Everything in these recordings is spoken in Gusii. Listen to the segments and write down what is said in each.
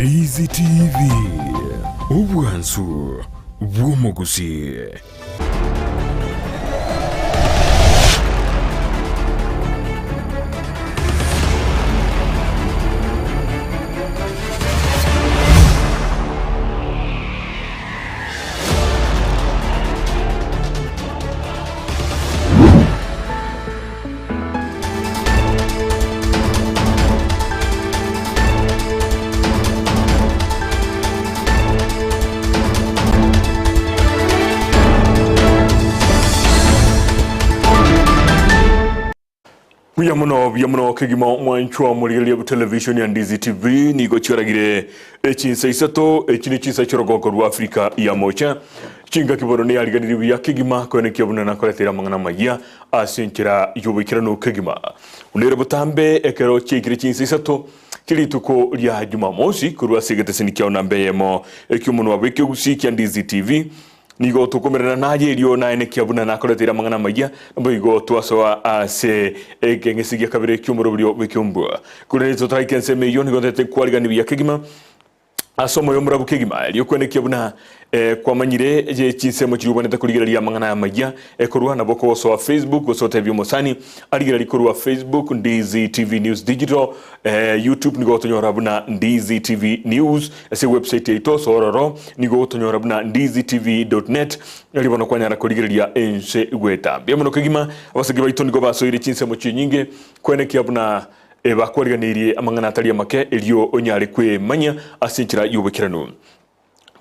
Ndizi TV, obwansu bw'omogusii. Buya mono buya mono kegima omwanchwa omorigereria bwa television ya Ndizi TV nigo chiaragire echinsa isato echi ne chinsa chi'orogongo rwa Afrika ya Mocha chingaki bono neyariganirie buya kegima koenekia buna nakoretera amang'ana amayia Ase enchera y'oboikeranu kegima, buna ere botambe ekero chiaikire chinsa isato chie rituko ria Jumamosi, korwa ase egeteseni kiao namba eyemo eki'omonwa bw'ekegusii kia Ndizi TV, nigo tokomerana naye erio naenekia buna nakoreteire amang'ana amayia, naboigo twasoa ase ekeng'ese gia kabere ki'omoroberio bw'ekeombua. Korende totaraika ensemo eyio, nigo ntagete kwarigania buya kegima Ase omoyo omorabu kegima, erio kwenekia buna kwamanyire ye chinsemo chiria obwenerete korigereria amang'ana aya amayia ekorwa nabo kogosoa Facebook gose otebie omosani arigererie korwa Facebook Ndizi TV News Digital YouTube nigo ogotonyora buna Ndizi TV News ase ewebsite yaito ase ororo nigo ogotonyora buna ndizitv.net erio bono kwanyara korigereria ense goeta. Mbuya mono kegima abasegi baito nigo basoire chinsemo chinyinge kwenekia buna Bakwariganeirie amang'ana atari amake, erio onyare kwemanyia ase enchera y'oboikeranu.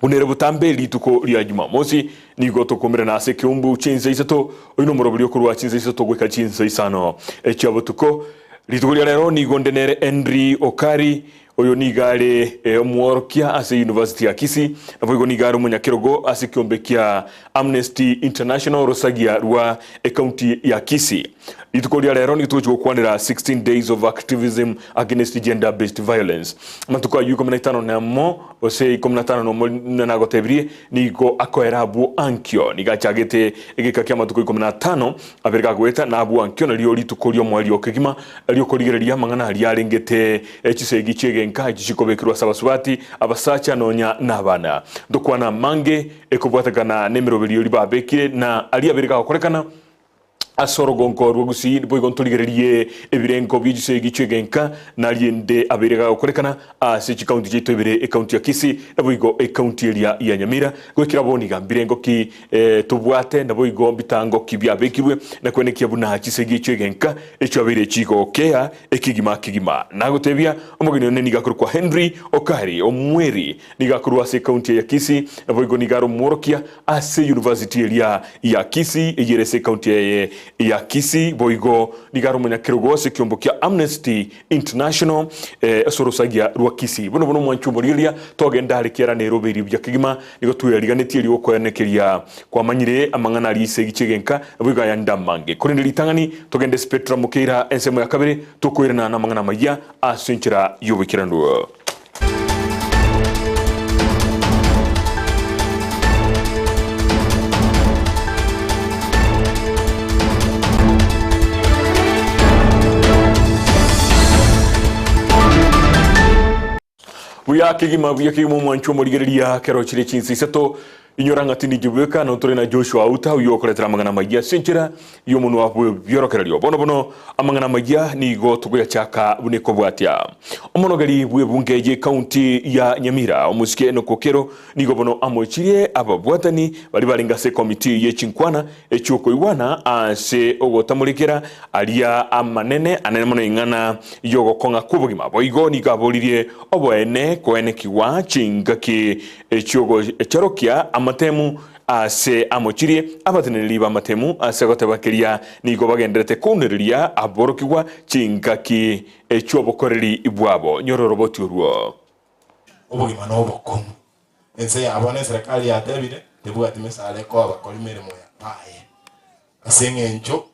Buna ere botambe rituko ria Jumamosi, nigo tokomerana ase ekeumbu chi'ensa isato, oyio nomoroberio korwa chinsa isato goika chinsa isano chia botuko. Rituko ria rero nigo nde nere Henry Okari, oyo nigo are omworokia ase University ya Kisii, naboigo nigo are omonyakerogo ase ekiombe kia Amnesty International rosagia rwa ecounty ya Kisii. Rituko ria rero nigo togochia gokwanera 16 days of activism against gender based violence. Amatuko ayio ikomi na itano nemo gose ikomi na tano nomo nagotebirie nigo akoera abwo ankio. Nigo achagete egeka kia amatuko ikomi na atano abere gagoeta na abwo ankio nario rituko riomoerio kegima riokorigereria amang'ana aria arengete chisegi chiegenka echi chikobekerwa ase abasubati, abasacha nonya nabana. Ntokwana amange Ekobwatekana nemeroberio eria babekire, na aria abere gagokorekana ase orogongo rwa Gusii, boigo ntorigererie ebirengo bie chisegi chi'egenka, na riende abeire gagokorekana ase chikaunti chiaito ibere, ekaunti ya Kisii naboigo ekaunti eria ya Nyamira. Goikera bono iga mbirengo ki tobwate, naboigo mbitango ki biabekirwe, na kwenekia buna chisegi echio egenka echio abeire chigokea ekegima kegima. Nagotebia omogeni one nigo akorokwa Henry Okari Omweri. Nigo akorwa ase ekaunti ya Kisii, naboigo nigo are omworokia ase university eria ya Kisii eyio ere ase ekaunti eye ya Kisii. Boigo nigo are omonyakerogo ase ekiombo kia Amnesty International ase orosagia rwa Kisii. Bono bono omwanchi omorigereria togende are kiara nere obe buya kegima nigo tweriganetie erio gokoenekeria kwamanyire amang'ana aria ase egichia egenka naboigo ayande amange. Korende ritang'ani togende Spetra Mokeira ensemo ya kabere tokoirana namang'ana amayia ase enchera y'oboikeranu. Buya kegima buya kegima omwancho omorigereria kero chire chinsa isato Inyora ng'a tindi inche bweka, nao tore na Joshua Auta, oyio okoretera amang'ana amayia ase enchera y'omonwa bw'ebiorokererio. Bono bono amang'ana amayia nigo tokoyachaka buna ekobwatia. Omonogeri bw'ebunge y'ecounty ya Nyamira, omosike Enock Okello, nigo bono amochirie ababwatani baria barenge ase ekomiti ye chinkwana echi'okoigwana ase ogotamorekera aria amanene anene mono ing'ana y'ogokong'a kw'obogima. Boigo nigo aboririe oboene koenekigwa chingaki Echi'ogocharokia amatemu ase amochirie abateneneri b'amatemu ase goteba keria nigo bagenderete kounereria aborokigwa chingaki chi'obokoreri bwabo. Nyora oroboti orwo. Obogima nobokong'u. Ense ya bono eserekari yatebire tebwati mesara ekoa abakori meremo ya baye. Ase eng'encho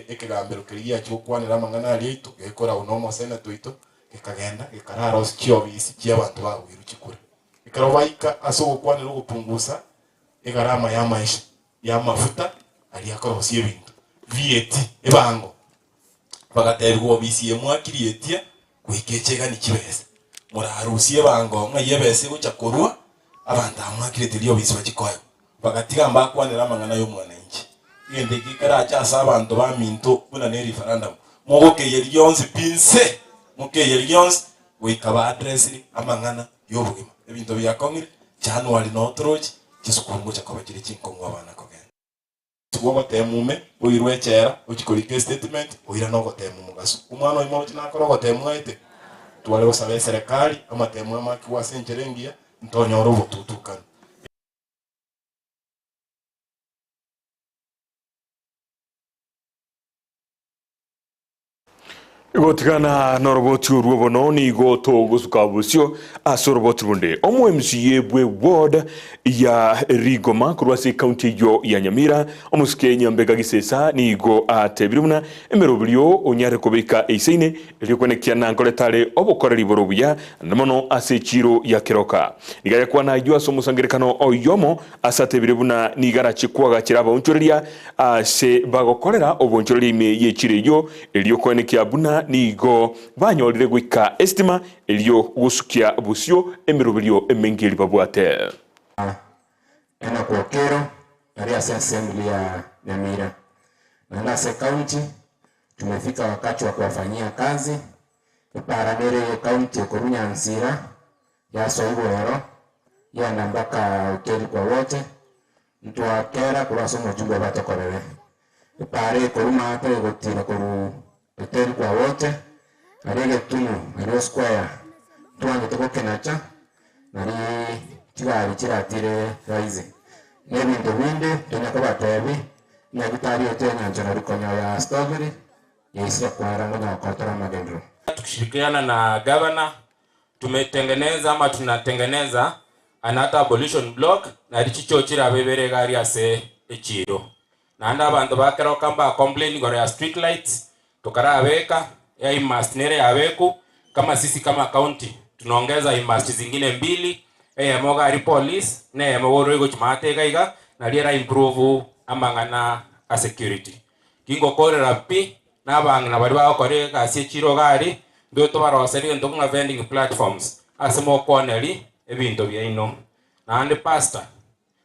ekegambero keria giachia gokwanera amang'ana aria aito gekoragwa nomoseneto oito gekagenda gekarara ase chiobisi chi'abanto bagwirwe chikura. Ekero baika ase ogokwanera ogopungusa egarama y'amaisha y'amafuta aria akorosia ebinto, VAT, ebango, bagatebigwa obisi eye mwakirietie goika eche egani chibesa. Morarusie ebango ng'ai ebesa egocha korwa, abanto aba mwakirete riobisi bachie koegwa. Bagatiga mbakwanere amang'ana y'omwananchi. Egento eke kerache ase abanto baminto buna ne referendum, mogokeyia rionsi pi nse, mokeyie rionsi goika ba addressire amang'ana y'obogima. Ebinto biakong'ire, January noo torochi, chisukuru ngocha koba chire chinkong'u abana kogenda. Ase ogoteema ume, oirwe echela, ochie korika estatement, oirane ogoteema omogaso. Omwana oyo moroche nakore ogoteemwa aete? Tware gosaba eserekari amateemwa amakigwe ase enchera engiya, ntonyore obotutukanu. Gotigana noroboti orwo bono nigo togosuka bosio ase oroboti runde. Omo MCA bwe ward ya Rigoma korwa ase ekaunti eyio ya Nyamira, omosike Nyambega Gisesa nigo atebire buna emeroberio onyare kobeka eisaine erio kwenekia nankorete are obokoreri bore obuya naende mono ase echiiro ya Keroka. Nigo ayakwana ayio ase omosangerekano oyomo ase atebire buna nigo arache koagachera abaonchoreria ase bagokorera obonchoreria ime y'echiro eyio, erio koenekia buna nigo banyorire goika esitima, erio gosukia bosio emeroberio emenge eria babwate. Enock Okero aria ase assembly ya Nyamira naende ase ecounty tumefika wakati wa kuwafanyia kazi epara nere ye county ekorwa Nyanzira yasoa igoro yagenda mpaka hoteli kwa wote ntwakera korwa ase omojumbe batokorere epara ekorwa maate egotira korwa hoteli kwa wote aria egetunu aria square ntwangete gokenacha nari chigari chiratire rahisi na ebinto binde tonya kobatebi nyagitari ote enyancha nari konya ya stobiri yaisire kwera ngonya gokotora amagenderero. Tukishirikiana na gavana tumetengeneza ama tunatengeneza another ablution block nari chichoo chirabe ibere iga aria ase echiro. Naende abanto ba Keroka mba complain igoro ya street lights, tokarabeka high mast nere yabeku, kama sisi kama county tunaongeza high mast zingine mbili, eyemo iga aria police na eyemo bono egochia maate iga iga, nario era improve amang'ana a security. Gingokorera pi, na abang'ina baria bagokora egasi echiro iga aria, intwe tobaroserie egento buna vending platforms ase mokooneria ebinto biaino. Naende pastor,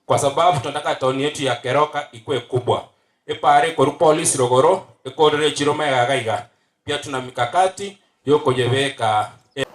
kwa sababu tunataka town yetu ya Keroka ikwe kubwa, epara ekorwa police rogoro ekorere echiro magega iga iga, pia tuna mikakati yokoyebeka e.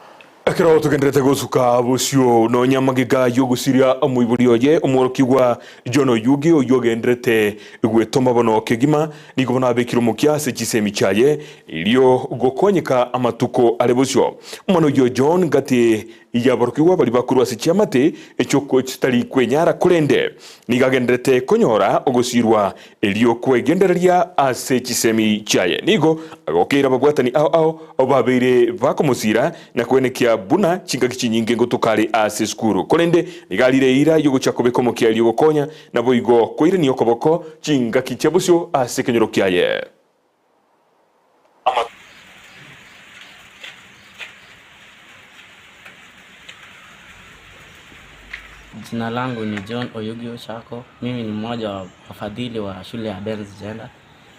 Ekero togenderete gosuka bosio, nonya amagega y'ogosiria omoibori oye, omworokigwa John Oyugi, oyio ogenderete gwetoma bono kegima, nigo bono abekire omokia ase chisemi chiaye, erio gokonyeka amatuko are bosio. Omwana oyio John gati y'aborokigwa baria bakorwa ase chiamate echio chitari kwenyara korende nigo agenderete konyora ogosirwa Erio kwegendereria ase chisemi chiaye nigo agokeire ababwatani ao ao abwo babeire bakomosiira na koenekia buna chingaki chinyinge ngotoka are ase esukuru. Korende nigo arire eira y'ogochia kobeka omokia erio gokonya naboigo koirania okoboko chingaki chia bosio ase ekenyoro kiaye. Jina langu ni John Oyugi Ochako. Mimi ni mmoja wa wafadhili wa shule ya Ben's Gender.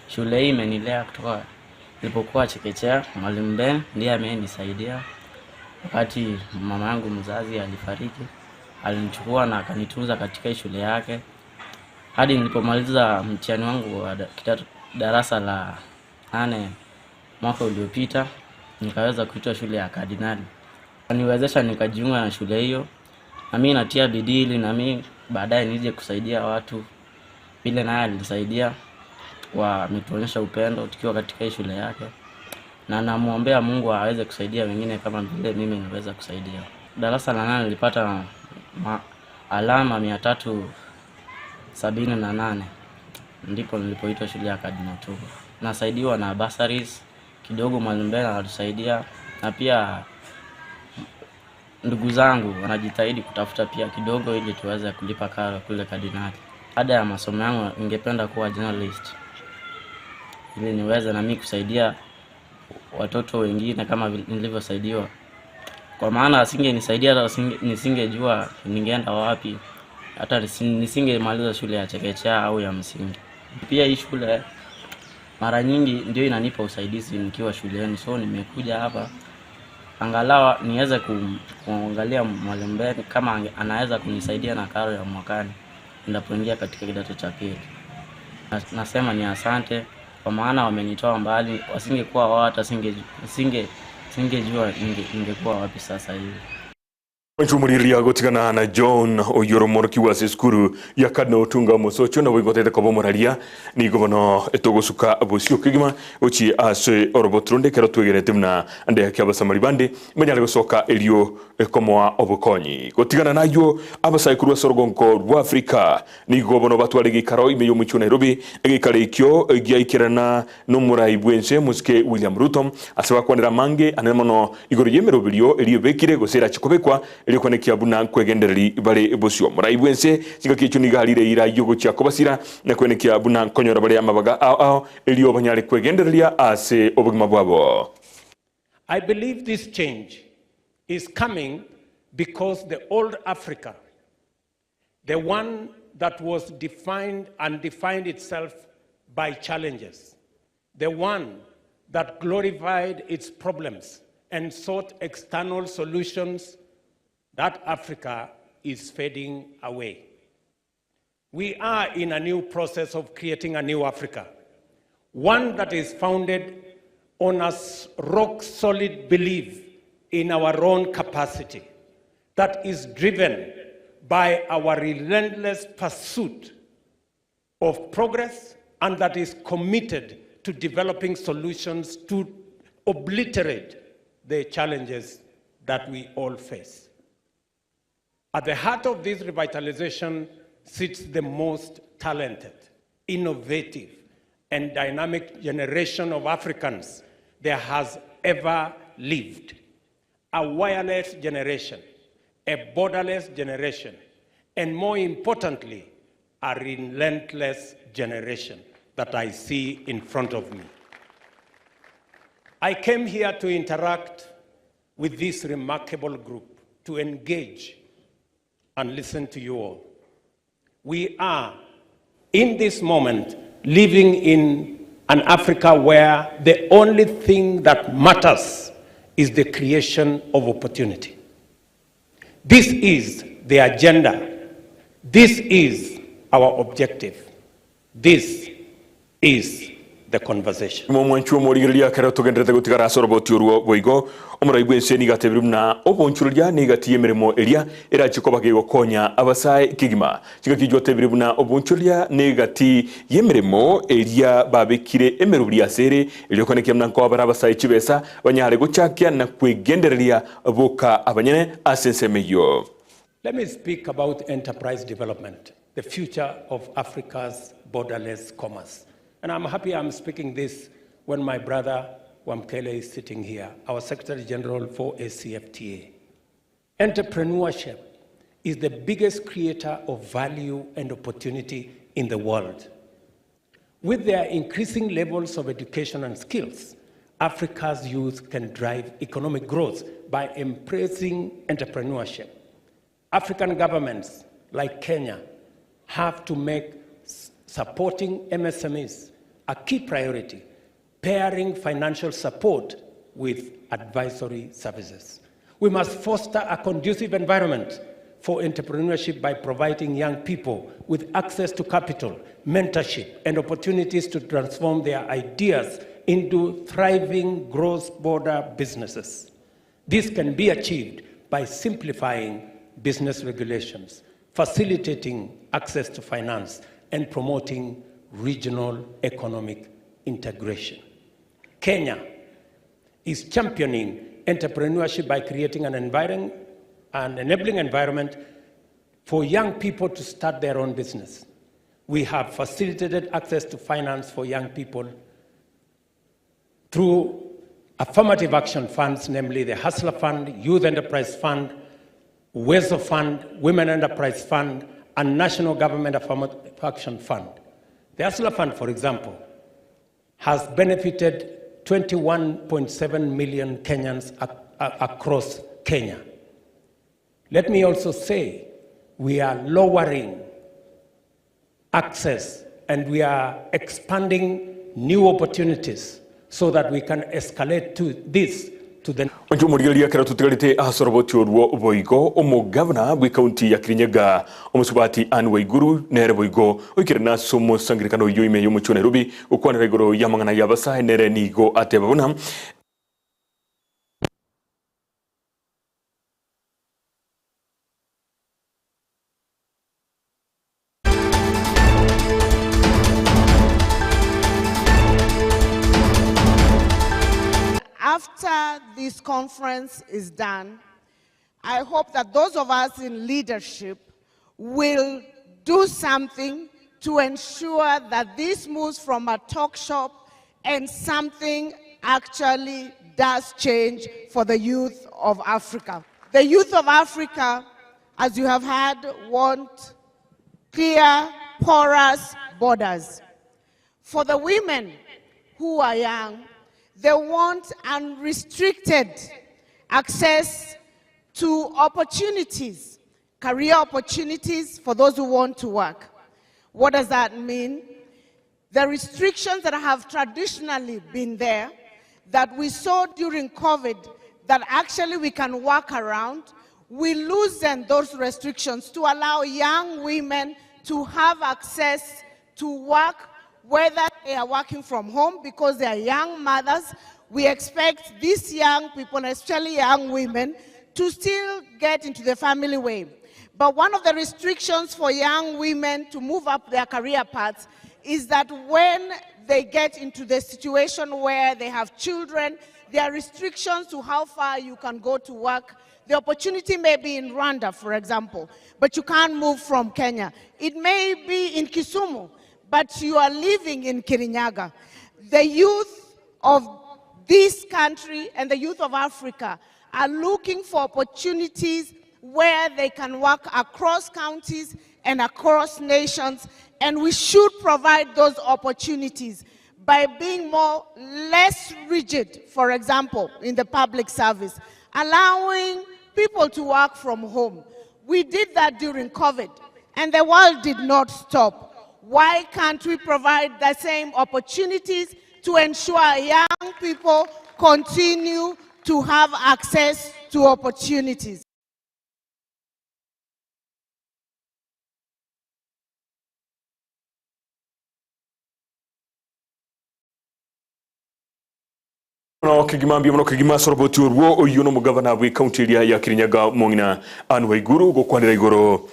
Shule hii imenilea kutoka nilipokuwa chekechea. Mwalimu Ben ndiye amenisaidia wakati mama yangu mzazi alifariki, alinichukua na akanitunza katika shule yake hadi nilipomaliza mtihani wangu wa kidato darasa la nane mwaka uliopita, nikaweza kuitwa shule ya Kardinali. Niwezesha nikajiunga na shule hiyo, na mimi natia bidii ili na mimi baadaye nije kusaidia watu vile naye alinisaidia, kwa ametuonyesha upendo tukiwa katika hii shule yake, na namwombea Mungu aweze kusaidia wengine kama vile mimi niweza kusaidia. Darasa la nane nilipata alama 378, ndipo nilipoitwa shule ya Cardinal Otunga. Nasaidiwa na bursaries kidogo, mwalimu Ben anatusaidia na pia ndugu zangu wanajitahidi kutafuta pia kidogo ili tuweze kulipa karo kule Kardinali. Baada ya masomo yangu ningependa kuwa journalist ili niweze na mimi kusaidia watoto wengine kama nilivyosaidiwa, kwa maana asingenisaidia hata nisingejua ningeenda wapi, hata nisingemaliza shule ya chekechea au ya msingi. Pia hii shule mara nyingi ndio inanipa usaidizi nikiwa shuleni, so nimekuja hapa Angalau niweze kuangalia Mwalimu Ben kama anaweza kunisaidia na karo ya mwakani ninapoingia katika kidato cha pili. Nasema ni asante kwa maana wamenitoa mbali, wasingekuwa wao hata singejua ningekuwa wapi sasa hivi. Nchumuriria gotigana na John oyoro moroki wa esukuru ya Cardinal Otunga Mosocho na boigotete koba omoraria nigo bono etogosuka bosio kegima gochi ase oroboto kero twegerete buna ande ake abasamari bande banyare gosoka erio ekomoa obokonyi gotigana naywo abasae korwa ase orogonko rwa Africa nigo bono batware geikaro ime ya omochie o Nairobi egeikaro ekio giaikerana na omorai bwense omosike William Ruto ase bakwanera amange anene mono igoro y'emeroberio eria ebekire gose erache kobekwa erio konekia buna nkwegendereri bare bosio. Omorai bwense chingaki echio nigo arire eira ayio gochia kobasira na kwenekia buna nkonyora bare amabaga ao ao erio banyare kwegendereria ase obogima bwabo. I believe this change is coming because the old Africa, the one that was defined and defined itself by challenges, the one that glorified its problems and sought external solutions, that Africa is fading away. We are in a new process of creating a new Africa, one that is founded on a rock-solid belief in our own capacity, that is driven by our relentless pursuit of progress and that is committed to developing solutions to obliterate the challenges that we all face. At the heart of this revitalization sits the most talented, innovative, and dynamic generation of Africans there has ever lived. A wireless generation, a borderless generation, and more importantly, a relentless generation that I see in front of me. I came here to interact with this remarkable group, to engage and listen to you all. We are, in this moment, living in an Africa where the only thing that matters is the creation of opportunity. This is the agenda. This is our objective. This is the conversation. Momwanchi omorigereria ekero togenderete gotigara ase oroboti orwo boigo omorai bwense nigo atebire buna obonchureria nigo emeremo eria erache koba kegokonya abasae kegima. Chingaki echio atebire buna obonchureria negati y'emeremo eria babekire emeroberi ase ere erio konekia buna nkoa bare abasae chibesa banyare gochakia na kwegendereria boka abanyene ase ensemo eyio. Let me speak about enterprise development, the future of Africa's borderless commerce. And I'm happy I'm speaking this when my brother Wamkele is sitting here, our Secretary General for ACFTA. Entrepreneurship is the biggest creator of value and opportunity in the world. With their increasing levels of education and skills, Africa's youth can drive economic growth by embracing entrepreneurship. African governments like Kenya have to make supporting MSMEs a key priority, pairing financial support with advisory services. We must foster a conducive environment for entrepreneurship by providing young people with access to capital, mentorship, and opportunities to transform their ideas into thriving cross-border businesses. This can be achieved by simplifying business regulations, facilitating access to finance, and promoting regional economic integration. Kenya is championing entrepreneurship by creating an enabling environment for young people to start their own business. We have facilitated access to finance for young people through affirmative action funds, namely the Hustler Fund, Youth Enterprise Fund, Uwezo Fund, Women Enterprise Fund, and National Government Affirmative Action Fund. The Hustler Fund, for example, has benefited 21.7 million Kenyans across Kenya. Let me also say, we are lowering access and we are expanding new opportunities so that we can escalate to this to the Inche omorigereria ekero totigarete ase oroboti orwo boigo, omogavana bw'ecounty ya Kirinyaga, omosubati Anne Waiguru, nere boigo oikerana ase omosangererekano oyio ime y'omochie o Nairobi gokwanera igoro y'amang'ana y'abasae nere nigo ateba buna After this conference is done, I hope that those of us in leadership will do something to ensure that this moves from a talk shop and something actually does change for the youth of Africa. The youth of Africa, as you have heard, want clear, porous borders. For the women who are young, they want unrestricted access to opportunities, career opportunities for those who want to work. What does that mean? The restrictions that have traditionally been there, that we saw during COVID, that actually we can work around, we loosen those restrictions to allow young women to have access to work, whether they are working from home because they are young mothers. We expect these young people, especially young women, to still get into the family way. But one of the restrictions for young women to move up their career paths is that when they get into the situation where they have children, there are restrictions to how far you can go to work. The opportunity may be in Rwanda, for example, but you can't move from Kenya. It may be in Kisumu, but you are living in Kirinyaga. The youth of this country and the youth of Africa are looking for opportunities where they can work across counties and across nations, and we should provide those opportunities by being more less rigid, for example, in the public service, allowing people to work from home. We did that during COVID, and the world did not stop. Why can't we provide the same opportunities to ensure young people continue to have access to opportunities? Mono kegima mbuya mono kegima ase oroboti orwo oyio nomogavana bw'ecounty eria ya Kirinyaga omong'ina Anne Waiguru gokwanera igoro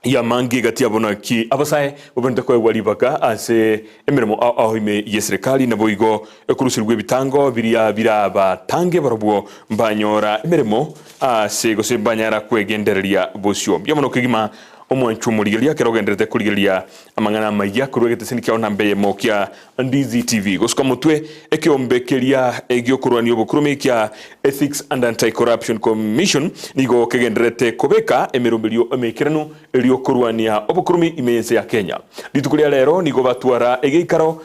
y'amange egati yabo naki abasae babenerete koegwa ribaga ase emeremo ao ao ime y'eserekari naboigo ekoruserigwa ebitango biria birabatange barobwo mbanyora emeremo ase gose mbanyara kwegendereria bosio. Mbuya mono kegima omwanchwa omorigereria ekero ogendererete korigereria amang'ana amaya korwa egeteseni kiao namba eyemo kia Ndizi TV. Gosuka motwe ekeombe keria egiokorwania obokurume kia Ethics and Anti-Corruption Commission nigo kegendererete kobeka emeroberio emeikeranu erio korwania obokurumi ime y'ense ya Kenya. Rituko ria rero nigo batwara egeikaro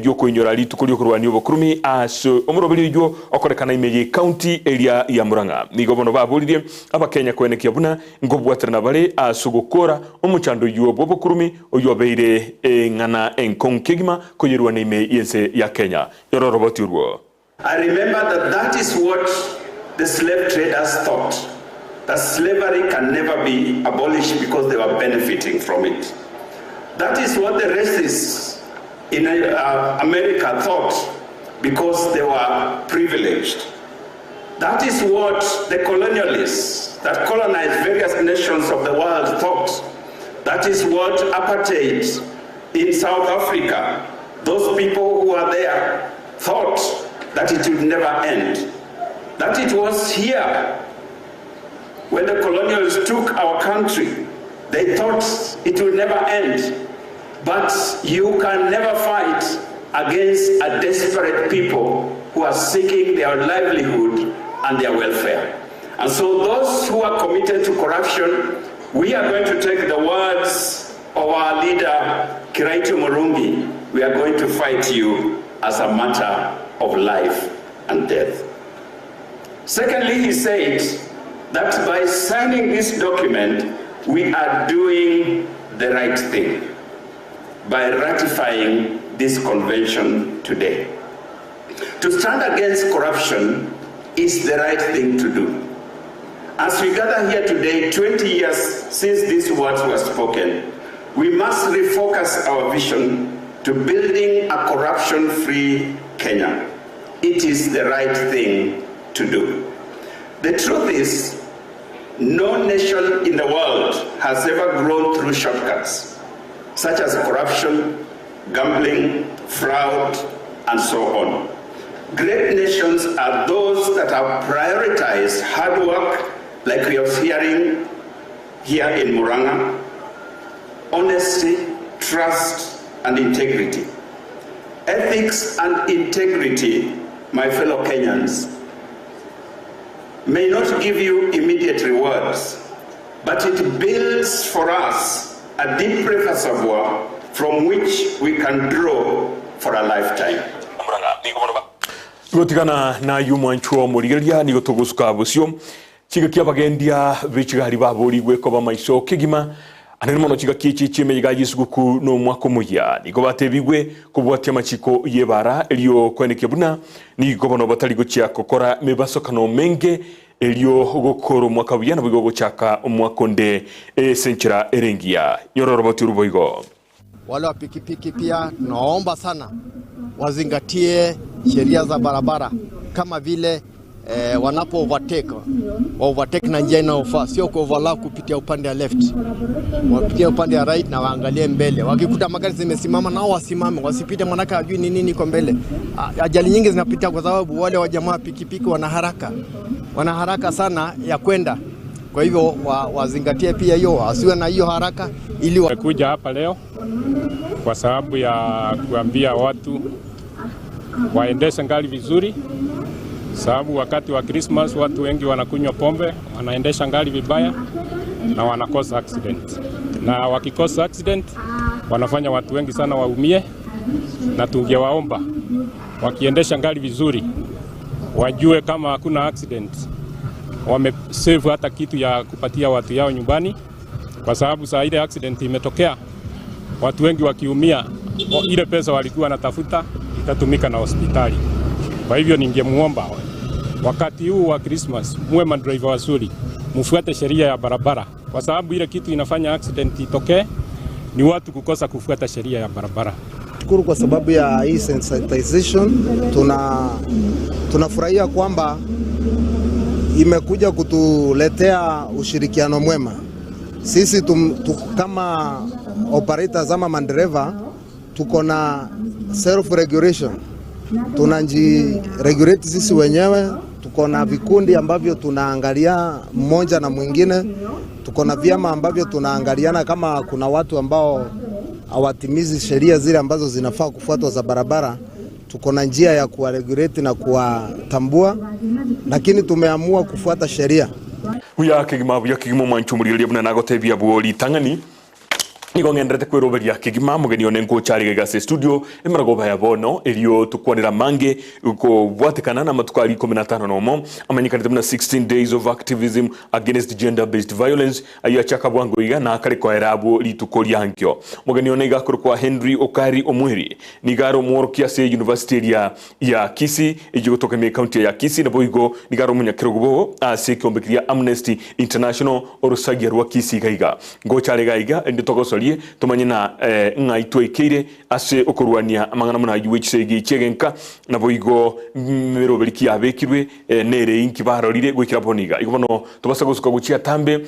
giokoinyora rituko riokorwania obokurumi ase omoroberio oyio okorekana ime y'ecounty eria ya Murang'a. Nigo bono baboririe abakenya koenekia buna nkobwaterana bare ase ogokora omochando oyio bw'obokurumi oyio obeire eng'ana enkong'u kegima koyerwana ime y'ense ya Kenya. Nyora oroboti orwo. I remember that that is what the slave traders thought, that slavery can never be abolished because they were benefiting from it. That is what the racists in uh, America thought because they were privileged. That is what the colonialists that colonized various nations of the world thought. That is what apartheid in South Africa, those people who are there thought that it would never end. That it was here when the colonials took our country, they thought it would never end. But you can never fight against a desperate people who are seeking their livelihood and their welfare. And so those who are committed to corruption, we are going to take the words of our leader, Kiraitu Murungi. We are going to fight you as a matter of life and death. Secondly, he said that by signing this document, we are doing the right thing by ratifying this convention today. To stand against corruption It's the right thing to do. As we gather here today, 20 years since these words were spoken, we must refocus our vision to building a corruption-free Kenya. It is the right thing to do. The truth is, no nation in the world has ever grown through shortcuts, such as corruption, gambling, fraud, and so on. Great nations are those that have prioritized hard work, like we are hearing here in Murang'a, honesty, trust, and integrity. Ethics and integrity, my fellow Kenyans, may not give you immediate rewards, but it builds for us a deep reservoir from which we can draw for a lifetime. Gotigana nayio mwanchwa omorigereria nigo togosuka bosio chingaki abagendia be chigari baborigwe koba maiso kegima anene mono chingaki echi chi'emeyega y'esuguku na omwaka omoyia nigo batebigwe kobwatia amachiko y'ebara erio koenekia buna nigo bono batari gochia gokora mebasokano menge erio gokora omwaka buya naboigo gochaka omwaka onde ase enchera ere engiya. Nyora oroboti oru boigo. Wale wa pikipiki pia tunawaomba sana wazingatie sheria za barabara kama vile eh, wanapo overtake wa overtake na njia inayofaa, sio ku overlap kupitia upande ya left, wapitie upande ya right na waangalie mbele. Wakikuta magari zimesimama nao wasimame, wasipite, manake hajui ni nini iko mbele. Ajali nyingi zinapita kwa sababu wale wa jamaa pikipiki wana haraka, wana haraka sana ya kwenda. Kwa hivyo wazingatie pia hiyo, wasiwe na hiyo haraka ili wa... Kuja hapa leo kwa sababu ya kuambia watu waendeshe gari vizuri, sababu wakati wa Christmas watu wengi wanakunywa pombe, wanaendesha gari vibaya na wanakosa accident, na wakikosa accident wanafanya watu wengi sana waumie, na tungewaomba wakiendesha gari vizuri wajue kama hakuna accident wamesave hata kitu ya kupatia watu yao nyumbani, kwa sababu saa ile accident imetokea, watu wengi wakiumia, ile pesa walikuwa wanatafuta itatumika na hospitali. Kwa hivyo ningemuomba wakati huu wa Christmas muwe madriver wazuri, mfuate sheria ya barabara, kwa sababu ile kitu inafanya accident itokee ni watu kukosa kufuata sheria ya barabara. Shukuru kwa sababu ya hii sensitization, tunafurahia kwamba imekuja kutuletea ushirikiano mwema. Sisi kama operators ama mandereva tuko na self regulation, tunajiregulate sisi wenyewe. Tuko na vikundi ambavyo tunaangalia mmoja na mwingine, tuko na vyama ambavyo tunaangaliana kama kuna watu ambao hawatimizi sheria zile ambazo zinafaa kufuatwa za barabara, tuko na njia ya kuwaregulate na kuwatambua, lakini tumeamua kufuata sheria. Buya kegima buya kegima omwancho omorigereria buna nagotebia bwo ritang'ani nigo ng'enderete kweroberia kegima omogeni one ngocha are iga ase studio emaragoba ya bono erio tokwanera mange kobwatekana na amatuko aria ikomi na atano na omo amanyekanete buna 16 days of activism against gender based violence ayio achaka bwango iga na akare koera abwo rituko ria nkio. Omogeni one iga akorokwa Henry Okari Omweri nigo are omworokia ase university eria ya Kisii eyio gotoka ime ekaunti ya Kisii naboigo nigo are omonyakerogo bo ase ekeombe keria Amnesty International orosagia rwa Kisii iga iga. Ngocha are iga iga erinde togosorie tomanye na ng'ai twaikeire ase okorwania amang'ana buna ayio bwe chisegi echi egenka naboigo meroberi ki yabekirwe nere inki barorire goikera bono iga. Igo bono tobasa gosuka gochia atambe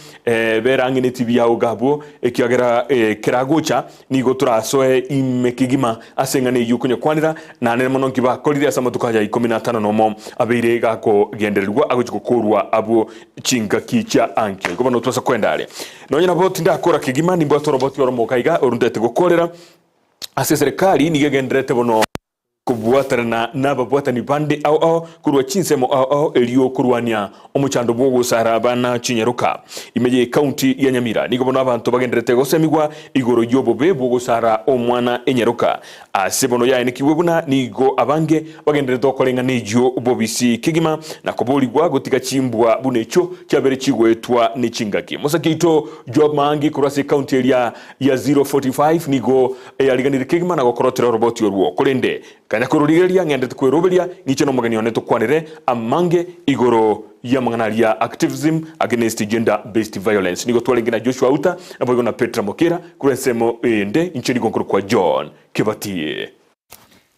bera ang'e ne TV yao iga abwo ekiagera keragocha nigo torasoe ime kegima ase eng'ana eyio okonyekwanera na nere mono nki bakorire ase amatuko aya ikomi na atano nomo abeire gakogendererigwa agochia gokorwa abwo chingaki chia ankio. Igo bono tobasa koenda are. Nonya nabo tindakora kegima nimbwate oroboti oromoka iga oruntaete gokorera ase eserekari nigo egendererete bono Kobwatanana nababwatani bande ao ao korwa chinsemo ao ao erio korwania omochando bw'ogosara abana chinyaroka. Ime y'ecounty ya Nyamira nigo bono abanto bagendererete gosemigwa igoro y'obobe bw'ogosara omwana enyaroka. Ase bono yaenekigwe buna nigo abange bagendererete gokora eng'ana eyio bobisi kegima na koborigwa gotiga chimbwa buna echio chiabere chigoetwa nechingaki. Mosaki oito Job Maangi korwa ase ecounty eria ya 045 nigo eyariganirie kegima na gokorotera oroboti orwo. Korende. Kanya kororigereria ng'endete kweroberia, ng'iche nomogeni one tokwanere amange igoro y'amang'ana aria Activism Against Gender Based Violence. Nigo twarenge na Joshua Auta naboigo na Petra Mokera korwa ensemo eyende, inche nigo nkorokwa John Kebati.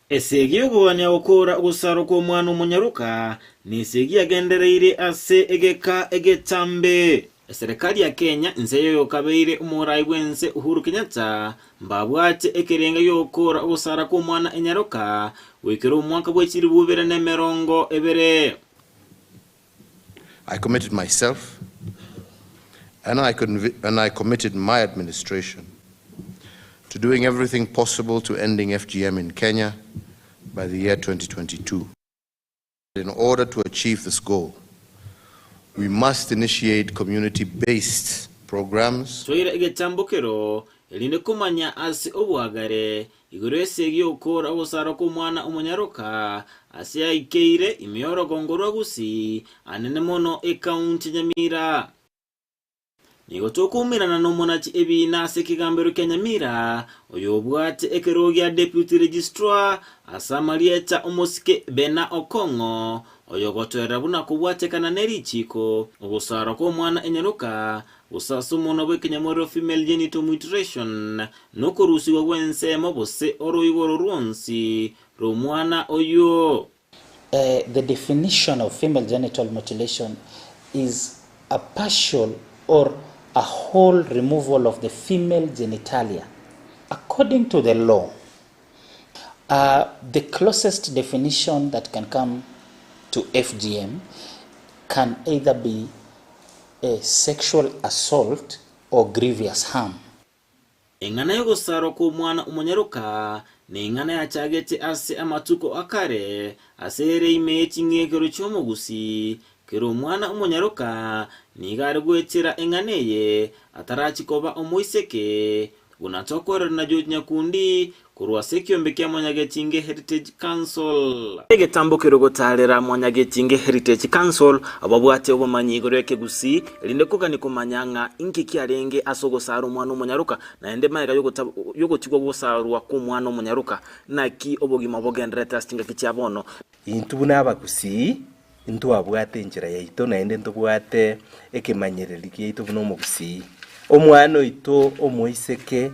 Esegi y'okogania gokora ogosarwa kw'omwana omonyaroka nesegi yagendereire ase egeka egetambe. Eserekari ya Kenya inse y'oyokabeire omorai bw'ense Uhuru Kenyatta mbabwate ekerenga gi'ogokora ogosara kw'omwana enyaroka goikera omwaka bwe chilifu bibere na emerongo ebere. I committed myself and I, and I committed my administration to doing everything possible to ending FGM in Kenya by the year 2022. In order to achieve this goal, we must initiate community-based programs. Toire egetambokero, erinde komanya ase oboagare igoro y'esegi y'okoora ogosarwa kw'omwana omonyaroka ase aikeire ime y'orogongo rwa Gusii, anene mono ekaunti ya Nyamira. Nigo tokoumerana nomonachi ebiina ase ekegambero kia Nyamira, oyobwate ekerogo gia Deputy Registrar ase amarieta omosike Bena Okong'o, oyogotoerera buna kobwatekana ne richiiko, ogosarwa kw'omwana enyaroka, gose ase omonwa bw'ekenyamorero female genital mutilation, nokorusigwa gw'ensemo gose oroiboro rwonsi rw'omwana oyio. The definition of female genital mutilation is a partial or a whole removal of the female genitalia. According to the law, uh, the closest definition that can come to FGM can either be a sexual assault or grievous harm. Eng'ana y'ogosarwa kw'omwana omonyaroka neng'ana yachagete ase amatuko a kare, ase ere ime ye ching'ekero chi'omogusii. Kera omwana omonyaroka nigo are goetera eng'ana eye atarachi koba omoiseke, buna tokwerera na George Nyakundi korwa ase ekiombe kia Mwanyagetinge Heritage Council. Egetambo kerogotaarera Mwanyagetinge Heritage Council ababwate obomanyi igoro y'ekegusii erinde kogania komanya ng'a inki kiarenge ase ogosaara omwana omonyaroka naende magega y'ogotigwa gosarwa kw'omwana omonyaroka naki obogima bogendererete ase chingaki chia bono. Intwe buna abagusii ntwabwate enchera yaito naende ntobwate ekemanyereri giaito buna omogusii. Omwana oito omoiseke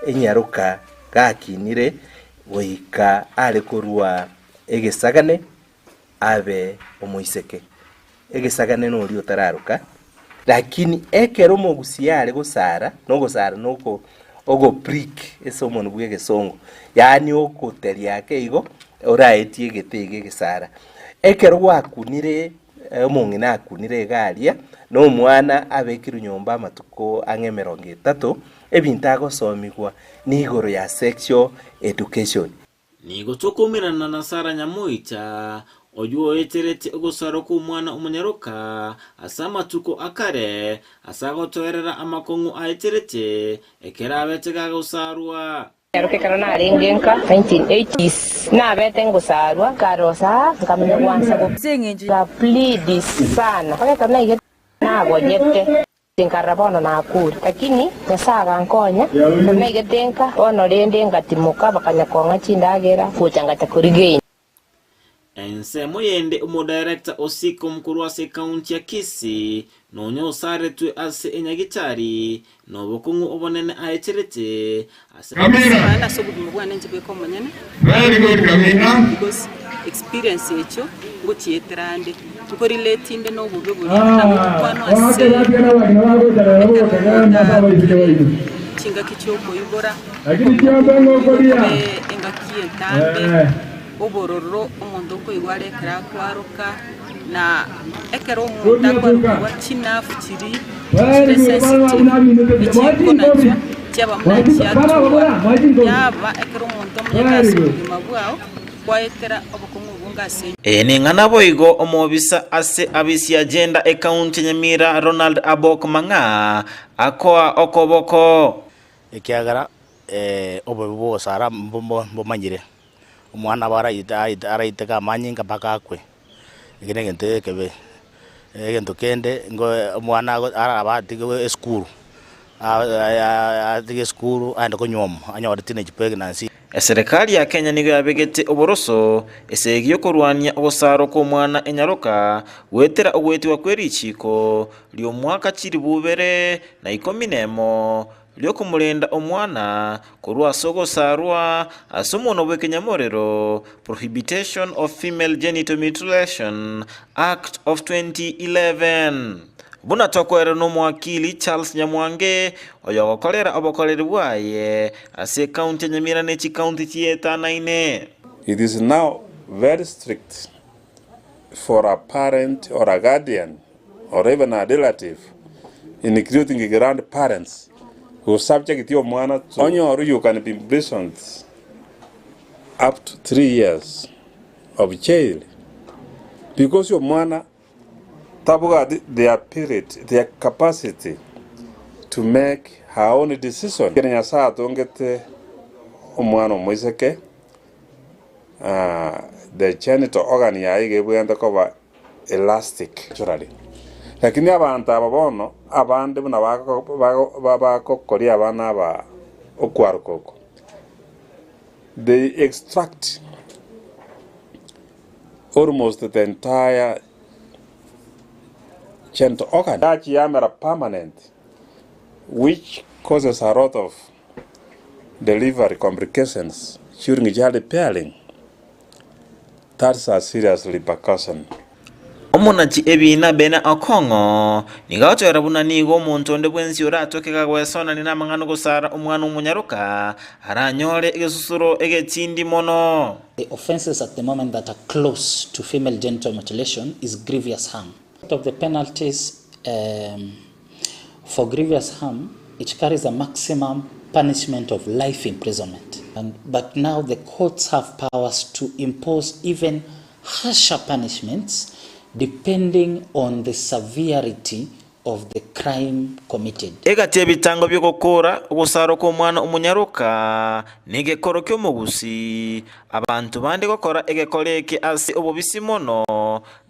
enyaroka gakinire goika are korwa egesagane abe omoiseke. Egesagane noria otararoka, lakini ekero omogusii are gosara, na ogosara na oko ogo prick ase omonwa bwa egesongo, yaani ogoteria ake igo, oraetie egete iga egesara. Ekero gwakunire omong'ina akunire iga aria, na omwana abekirwe nyomba amatuko ang'e emerongo etato, ebinto agosomigwa nigoro ya sexual education. Nigo tokoumerana na Sara nyamoita, oyio oeterete ogosarwa kw'omwana omonyaroka ase amatuko a kare, ase agotoerera amakong'u aeterete ekero abete gagosarwa. Nyaroka ekero narenge nka 1980s nabete ngosarwa nkarosa nkamanya gwansa go plead sana mpaka ekero naigete nagonyete. Nkarora bono nakure. Lakini Nyasae agankonya, ekero naigete nka, bono rende ngatimoka, bakanya kong'a chindagera, gocha ngacha korigeina. Ensemo yende omodirector o Seacom korwa ase ekaunti ya Kisii nonya osaretwe ase enyagitari nobokong'u obonene aeterete ase Naende ase obogima bwane inche bweka omonyene, because experience echio ngochietera ande, nko relate inde na obobe boria nabo ngokwanwa ase ekero omonto arokire chingaki chia okoibora, obe engaki entambe, obororo omonto okoigwa are ekero akwaroka, na ekero omonto akwarokigwa chinafu chiria chire sensitive echikonachwa chiaba buna chiatua, yaba ekero omonto omonyete ase obogima bwao kwaetera obokong'u obonge ase. Eye neng'ana boigo omobisa ase abisi ya Gender ekaunti ya Nyamira Ronald Abok Mang'a akoa okoboko. Ekiagera obobe bw'ogosara mbomanyire, omwana nabo araiteke amanyinga mpaka akwe, ekio negento ekebe. Egento kende ngo omwana araba atige esukuru, atige esukuru aende konyuomwa anyore teenage pregnancy. Eserekari ya Kenya nigo yabegete oboroso esegi y'okorwania ogosarwa kw'omwana enyaroka goetera ogoetigwa kwe richiiko ri'omwaka chilifu ibere na ikomi nemo ri'okomorenda omwana korwa ase ogosarwa ase omonwa bw'ekenyamorero, Prohibitation of Female Genital Mutilation Act of 2011. Buna tokoererwa nomowakili Charles Nyamwange, oyogokorera obokoreri bwaye ase ekaunti ya Nyamira ne chikaunti chietanaine. It is now very strict for a parent or a guardian or even a relative including grandparents who subject omwana to onyoru you can be imprisoned up to 3 years of jail because omwana tabwati their period their capacity to make her own decision. Ekero Nyasae atongete omwana omoiseke the genital organ yaye iga ebwenerete koba elastic naturally. Lakini abanto aba bono abande buna bagokoria abana aba okwaroka oko, they extract almost the entire genital organ. Yachiyamera permanent which causes a lot of delivery complications during child bearing. That's a serious repercussion. Omonachi ebiina Bena Okong'o nigo agotoera buna nigo omonto onde bwensi oratoke gagwesonania namang'ana ogosara omwana omonyaroka aranyore egesusuro egetindi mono. The offences at the moment that are close to female genital mutilation is grievous harm. Of the penalties um, for grievous harm, it carries a maximum punishment of life imprisonment. And, but now the courts have powers to impose even harsher punishments depending on the severity of the crime committed. Egati y'ebitango bi'ogokora ogosarwa kw'omwana omonyaroka negekoro ki'omogusii, abanto bande gokora egekora eke ase obobisi mono,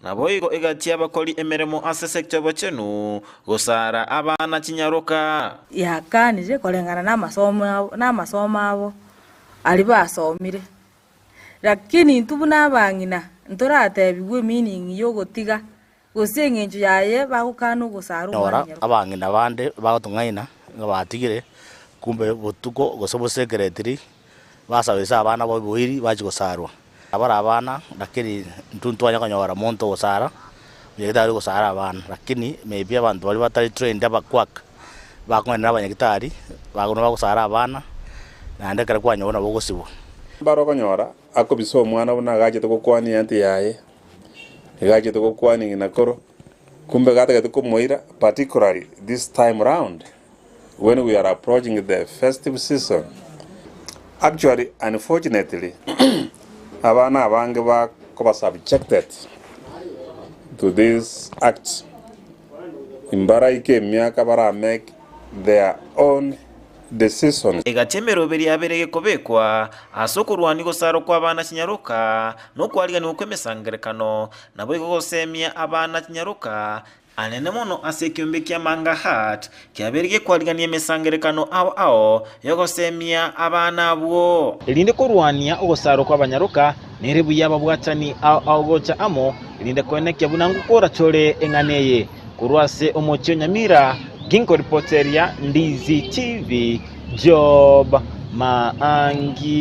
Naboigo egati y'abakori emeremo ase esecta y'obochenu, gosara abana chinyaroka. Yakanire koreng'ana namasomo abo, namasomo abo aria basomire. Lakini intwe buna abang'ina ntoratebigwe emeaning y'ogotiga, gose eng'encho yaye bagokana ogosara Nyora omwana nyaroka. abang'ina bande bagotong'aina ng'a batigire, kumbe botuko gose bosekeretiri, Basabisa abana b'oboiri bachie gosarwa. Abare abana, lakini intwe ntwanya konyora monto ogosara, omonyagitari ogosara abana, lakini maybe abanto baria batari trained abaquack, bakong'ainera abanyagitari, bago bagosara abana, naende ekero kwanyorwa nabo ogosibwa. Mbare okonyora akobisa omwana buna agachete gokwania eanti yaye, iga achete gokwania ng'ina koro, kumbe gatagete komoira particularly this time round. When we are approaching the festive season, actually unfortunately abana abange bakoba subjected to this act mbaraike emiaka bara make their own decisions. Egati emeroberi yabere gekobekwa ase okorwania gosarwa kw'abana chinyaroka, na okwariganigwa kw'emesangererekano, naboigo gosemia abana chinyaroka Anene mono ase ekeombe kia Manga Heart kiabeire gekwarigania emesangerekano ao ao y'ogosemia abana abwo. Erinde korwania ogosarwa kw'abanyaroka, nere buya ababwatani ao ao gocha amo, erinde koenekia buna ngokora tore eng'ana eye. Korwa ase omochie o Nyamira, ginkoripoteria Ndizi TV, Job Maangi.